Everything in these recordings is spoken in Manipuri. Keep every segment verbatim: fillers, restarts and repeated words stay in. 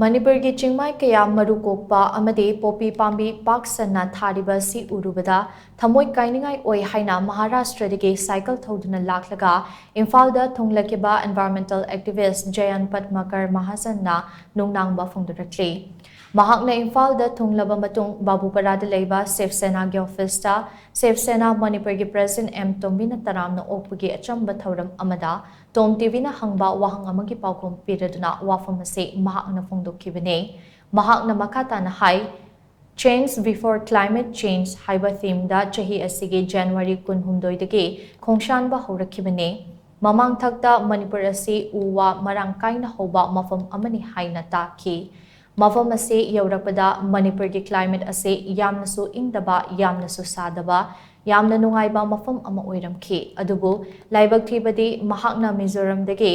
ꯃꯅꯤꯄꯨꯔꯒꯤ ꯆꯤꯡꯃꯥꯏ ꯀꯌꯥ ꯃꯔꯨ ꯀꯣꯛꯄ ꯑꯃꯗꯤ ꯄꯣꯄꯤ ꯄꯥꯝꯕꯤ ꯄꯥꯛ ꯁꯟꯅ ꯊꯥꯔꯤꯕ ꯑꯁꯤ ꯎꯔꯨꯕꯗ ꯊꯃꯣꯏ ꯀꯥꯏꯅꯤꯡꯉꯥꯏ ꯑꯣꯏ ꯍꯥꯏꯅ ꯃꯍꯥꯔꯥꯁꯇ꯭ꯔꯗꯒꯤ ꯁꯥꯏꯀꯜ ꯊꯧꯗꯨꯅ ꯂꯥꯛꯂꯒ ꯏꯝꯐꯥꯜꯗ ꯊꯨꯡꯂꯈꯤꯕ environmental activist ꯖꯌꯟ ꯄꯠꯃꯀꯔ ꯃꯍꯥꯖꯟꯅ ꯅꯨꯡꯅꯥꯡꯕ ꯐꯣꯡꯗꯣꯔꯛꯂꯤ꯫ ꯃꯍꯥꯛꯅ ꯏꯝꯐꯥꯜꯗ ꯊꯨꯡꯂꯕ ꯃꯇꯨꯡ ꯕꯥꯕꯨꯄꯔꯥꯗ ꯂꯩꯕ ꯁꯤꯕ ꯁꯦꯅꯥꯒꯤ ꯑꯣꯐꯤꯁꯇ ꯁꯤꯕ ꯁꯦꯅꯥ ꯃꯅꯤꯄꯨꯔꯒꯤ ꯄ꯭ꯔꯦꯁꯤꯗꯦꯟꯠ ꯑꯦꯝ ꯇꯣꯝꯕꯤꯅ ꯇꯔꯥꯝꯅ ꯑꯣꯛꯄꯒꯤ ꯑꯆꯝꯕ ꯊꯧꯔꯝ ꯑꯃꯗ ꯇꯣꯝ ꯇꯤꯚꯤꯅ ꯍꯪꯕ ꯋꯥꯍꯪ ꯑꯃꯒꯤ ꯄꯥꯎꯈꯨꯝ ꯄꯤꯔꯗꯨꯅ ꯋꯥꯐꯝ ꯑꯁꯤ ꯃꯍꯥꯛꯅ ꯐꯣꯡꯗꯣꯛꯈꯤꯕꯅꯤ꯫ ꯃꯍꯥꯛꯅ ꯃꯈꯥ ꯇꯥꯅ ꯍꯥꯏ, Change Before Climate Change ꯍꯥꯏꯕ ꯊꯤꯝꯗ ꯆꯍꯤ ꯑꯁꯤꯒꯤ ꯖꯅꯋꯥꯔꯤ ꯀꯨꯟꯍꯨꯝꯗꯣꯏꯗꯒꯤ ꯈꯣꯡꯁꯥꯟꯕ ꯍꯧꯔꯛꯈꯤꯕꯅꯤ꯫ ꯃꯃꯥꯡꯊꯛꯇ ꯃꯅꯤꯄꯨꯔ ꯑꯁꯤ ꯎ ꯋꯥ ꯃꯔꯥꯡ ꯀꯥꯏꯅ ꯍꯧꯕ ꯃꯐꯝ ꯑꯃꯅꯤ ꯍꯥꯏꯅ ꯇꯥꯛꯈꯤ꯫ ꯃꯐꯝ ꯑꯁꯤ ꯌꯧꯔꯛꯄꯗ ꯃꯅꯤꯄꯨꯔꯒꯤ climate ꯑꯁꯤ ꯌꯥꯝꯅꯁꯨ ꯏꯪꯗꯕ, ꯌꯥꯝꯅꯁꯨ ꯁꯥꯗꯕ, ꯌꯥꯝꯅ ꯅꯨꯡꯉꯥꯏꯕ ꯃꯐꯝ ꯑꯃ ꯑꯣꯏꯔꯝꯈꯤ꯫ ꯑꯗꯨꯕꯨ ꯂꯥꯏꯕꯛ ꯊꯤꯕꯗꯤ ꯃꯍꯥꯛꯅ ꯃꯤꯖꯣꯔꯝꯗꯒꯤ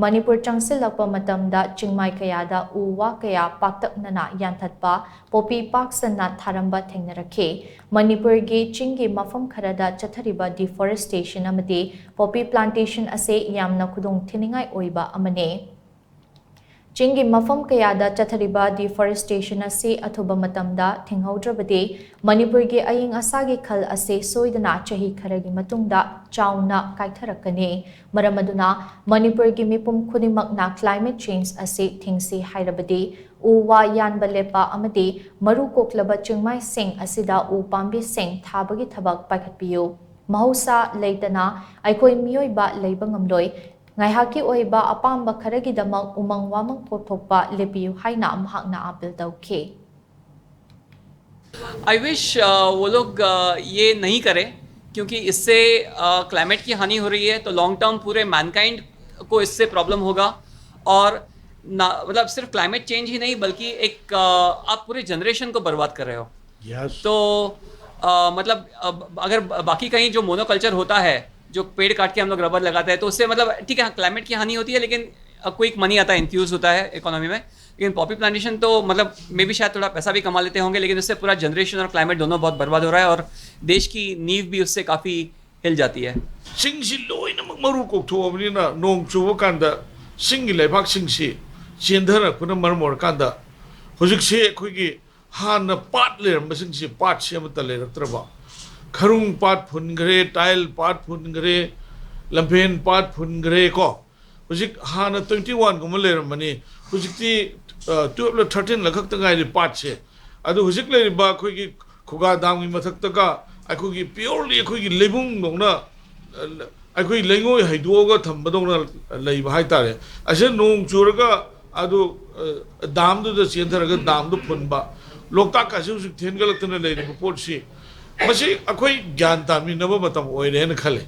ꯃꯅꯤꯄꯨꯔ ꯆꯪꯁꯤꯜꯂꯛꯄ ꯃꯇꯝꯗ ꯆꯤꯡꯃꯥꯏ ꯀꯌꯥꯗ ꯎ ꯋꯥ ꯀꯌꯥ ꯄꯥꯛꯇꯛꯅꯅ ꯌꯥꯟꯊꯠꯄ, ꯄꯣꯄꯤ ꯄꯥꯛ ꯁꯟꯅ ꯊꯥꯔꯝꯕ ꯊꯦꯡꯅꯔꯛꯈꯤ꯫ ꯃꯅꯤꯄꯨꯔꯒꯤ ꯆꯤꯡꯒꯤ ꯃꯐꯝ ꯈꯔꯗ ꯆꯠꯊꯔꯤꯕ deforestation ꯑꯃꯗꯤ ꯄꯣꯄꯤ plantation ꯑꯁꯤ ꯌꯥꯝꯅ ꯈꯨꯗꯣꯡ ꯊꯤꯅꯤꯡꯉꯥꯏ ꯑꯣꯏꯕ ꯑꯃꯅꯤ꯫ ꯆꯤꯡꯒꯤ ꯃꯐꯝ ꯀꯌꯥꯗ ꯆꯠꯊꯔꯤꯕ deforestation ꯑꯁꯤ ꯑꯊꯨꯕ ꯃꯇꯝꯗ ꯊꯤꯡꯍꯧꯗ꯭ꯔꯕꯗꯤ ꯃꯅꯤꯄꯨꯔꯒꯤ ꯑꯏꯪ ꯑꯁꯥꯒꯤ ꯈꯜ ꯑꯁꯤ ꯁꯣꯏꯗꯅ ꯆꯍꯤ ꯈꯔꯒꯤ ꯃꯇꯨꯡꯗ ꯆꯥꯎꯅ ꯀꯥꯏꯊꯔꯛꯀꯅꯤ꯫ ꯃꯔꯝ ꯑꯗꯨꯅ ꯃꯅꯤꯄꯨꯔꯒꯤ ꯃꯤꯄꯨꯝ ꯈꯨꯗꯤꯡꯃꯛꯅ climate change ꯑꯁꯤ ꯊꯤꯡꯁꯤ ꯍꯥꯏꯔꯕꯗꯤ ꯎ ꯋꯥ ꯌꯥꯟꯕ ꯂꯦꯞꯄ ꯑꯃꯗꯤ ꯃꯔꯨ ꯀꯣꯛꯂꯕ ꯆꯤꯡꯃꯥꯏꯁꯤꯡ ꯑꯁꯤꯗ ꯎ ꯄꯥꯝꯕꯤꯁꯤꯡ ꯊꯥꯕꯒꯤ ꯊꯕꯛ ꯄꯥꯏꯈꯠꯄꯤꯌꯨ꯫ ꯃꯍꯧꯁꯥ ꯂꯩꯇꯅ ꯑꯩꯈꯣꯏ ꯃꯤꯑꯣꯏꯕ ꯂꯩꯕ ꯉꯝꯂꯣꯏ꯫ ꯉꯥꯏꯍꯥꯛꯀꯤ ꯑꯣꯏꯕ ꯑꯄꯥꯝꯕ ꯈꯔꯒꯤꯗꯃꯛ ꯎꯃꯪ ꯋꯥꯃꯪ ꯀꯣꯛꯊꯣꯛꯄ ꯂꯦꯞꯄꯤꯌꯨ ꯍꯥꯏꯅ ꯃꯍꯥꯛꯅ ꯑꯥꯄꯤꯜ ꯇꯧꯈꯤ꯫ I wish uh, वो लोग uh, ये नहीं करें, क्योंकि इससे क्लाइमेट uh, की हानि हो रही है, तो लॉन्ग टर्म पूरे मैनकाइंड को इससे प्रॉब्लम होगा। और ना, मतलब, सिर्फ क्लाइमेट चेंज ही नहीं, बल्कि एक uh, आप पूरे जनरेशन को बर्बाद कर रहे हो। यस तो uh, मतलब, अब अगर बाकी कहीं जो मोनोकल्चर होता है, जो पेड़ काट के हम लोग रबर लगाते हैं, तो उससे, मतलब, ठीक है, क्लाइमेट की हानि होती है, लेकिन क्विक मनी आता है, इन्फ्यूज होता है इकोनॉमी में। लेकिन पॉपी प्लांटेशन तो, मतलब, मे बी शायद थोड़ा पैसा भी कमा लेते होंगे, लेकिन उससे पूरा जनरेशन और क्लाइमेट दोनों बहुत बर्बाद हो रहा है और देश की नींव भी उससे काफ़ी हिल जाती है। ꯆꯤꯡꯁꯤ ꯂꯣꯏꯅꯃꯛ ꯃꯔꯨ ꯀꯣꯛꯊꯣꯛꯑꯕꯅꯤꯅ ꯅꯣꯡ ꯆꯨꯕ ꯀꯥꯟꯗ ꯆꯤꯡꯒꯤ ꯂꯩꯕꯥꯛꯁꯤꯡꯁꯤ ꯆꯦꯟꯊꯔꯛꯄꯅ ꯃꯔꯝ ꯑꯣꯏꯔꯀꯥꯟꯗ ꯍꯧꯖꯤꯛꯁꯦ ꯑꯩꯈꯣꯏꯒꯤ ꯍꯥꯟꯅ ꯄꯥꯠ ꯂꯩꯔꯝꯕꯁꯤꯡꯁꯤ ꯄꯥꯠꯁꯤ ꯑꯃꯠꯇ ꯂꯩꯔꯛꯇ꯭ꯔꯕ, ꯈꯔꯨꯡ ꯄꯥꯠ ꯐꯨꯟꯈ꯭ꯔꯦ, ꯇꯥꯏꯜ ꯄꯥꯠ ꯐꯨꯟꯈ꯭ꯔꯦ, ꯂꯝꯐꯦꯟ ꯄꯥꯠ ꯐꯨꯟꯈ꯭ꯔꯦ ꯀꯣ꯫ ꯍꯧꯖꯤꯛ ꯍꯥꯟꯅ ꯇ꯭ꯋꯦꯟꯇꯤ ꯋꯥꯟꯒꯨꯝꯕ ꯂꯩꯔꯝꯕꯅꯤ, ꯍꯧꯖꯤꯛꯇꯤ ꯇꯨꯌꯦꯜꯞꯂ ꯊꯥꯔꯇꯤꯟꯂ ꯈꯛꯇ ꯉꯥꯏꯔꯤ ꯄꯥꯠꯁꯦ꯫ ꯑꯗꯨ ꯍꯧꯖꯤꯛ ꯂꯩꯔꯤꯕ ꯑꯩꯈꯣꯏꯒꯤ ꯈꯨꯒꯥ ꯗꯥꯝꯒꯤ ꯃꯊꯛꯇꯒ ꯑꯩꯈꯣꯏꯒꯤ purely ꯑꯩꯈꯣꯏꯒꯤ ꯂꯩꯕꯨꯡꯗꯧꯅ, ꯑ, ꯑꯩꯈꯣꯏ ꯂꯩꯉꯣꯏ ꯍꯩꯗꯣꯛꯑꯒ ꯊꯝꯕꯗꯧꯅ ꯂꯩꯕ ꯍꯥꯏꯇꯥꯔꯦ꯫ ꯑꯁꯤꯗ ꯅꯣꯡ ꯆꯨꯔꯒ ꯑꯗꯨ, ꯑ, ꯗꯥꯝꯗꯨꯗ ꯆꯦꯟꯊꯔꯒ ꯗꯥꯝꯗꯨ ꯐꯨꯟꯕ, ꯂꯣꯛꯇꯥꯛꯀꯁꯤ ꯍꯧꯖꯤꯛ ꯊꯦꯟꯒꯠꯂꯛꯇꯅ ꯂꯩꯔꯤꯕ ꯄꯣꯠꯁꯤ, ꯃꯁꯤ ꯑꯩꯈꯣꯏ ꯒ꯭ꯌꯥꯟ ꯇꯥꯃꯤꯟꯅꯕ ꯃꯇꯝ ꯑꯣꯏꯔꯦꯅ ꯈꯜꯂꯤ꯫